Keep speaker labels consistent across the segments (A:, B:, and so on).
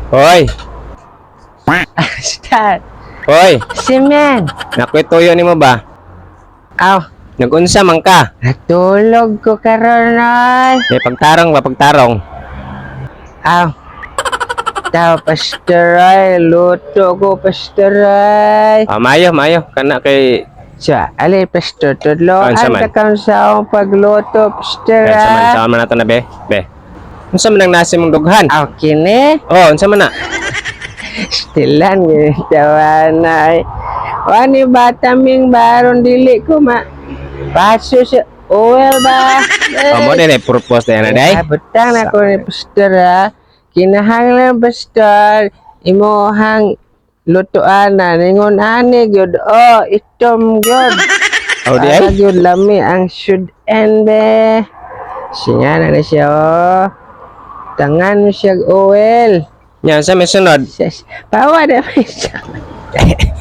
A: Hoy,
B: Start.
A: hoy,
B: Si men.
A: nakwituyo ni mo ba?
B: Aw,
A: Nagunsa man ka?
B: natulog ko karon ay.
A: May pagtarong ba pagtarong?
B: Aw. Tao pastor ay, luto ko pastor ay.
A: Mayo, mayo. Kana kay...
B: Sa, ali pastor, tudloan
A: Unsa man?
B: ka kang sa akong pagluto pastor
A: Unsa man,
B: ay.
A: unsa man nato na be? Be. Unsa man ang nasi mong dughan?
B: Aw, kini.
A: Oh, unsa man na?
B: Stilan gintawan ay. Wani bataming baron dili ko ma. Paso sa oil ba?
A: Mo din ay purpose na yan, day.
B: Butang na ko ni pastor ha. Kinahanglan pastor. Imohang lutoan na. Ningon ani gyud. Oh, itom gyud.
A: Oh, di ay?
B: Para gyud lami ang should end be. Siya na siya oh. Tangan mo siya oil.
A: Nya, unsa may sunod?
B: Sis, pawa na may siya.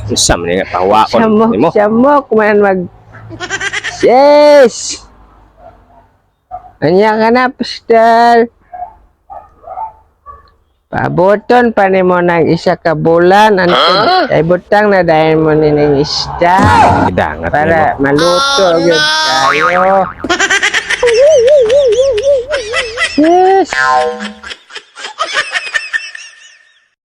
A: Unsa man nga pawakon
B: Samok,
A: nimo?
B: samok man mag... Sis! Anya ka na, pastor. Pabuton pa ni mo ng isa ka bulan. Ay butang na dahil mo ni ng isda.
A: Gidangat
B: Para maluto yun tayo. Yes!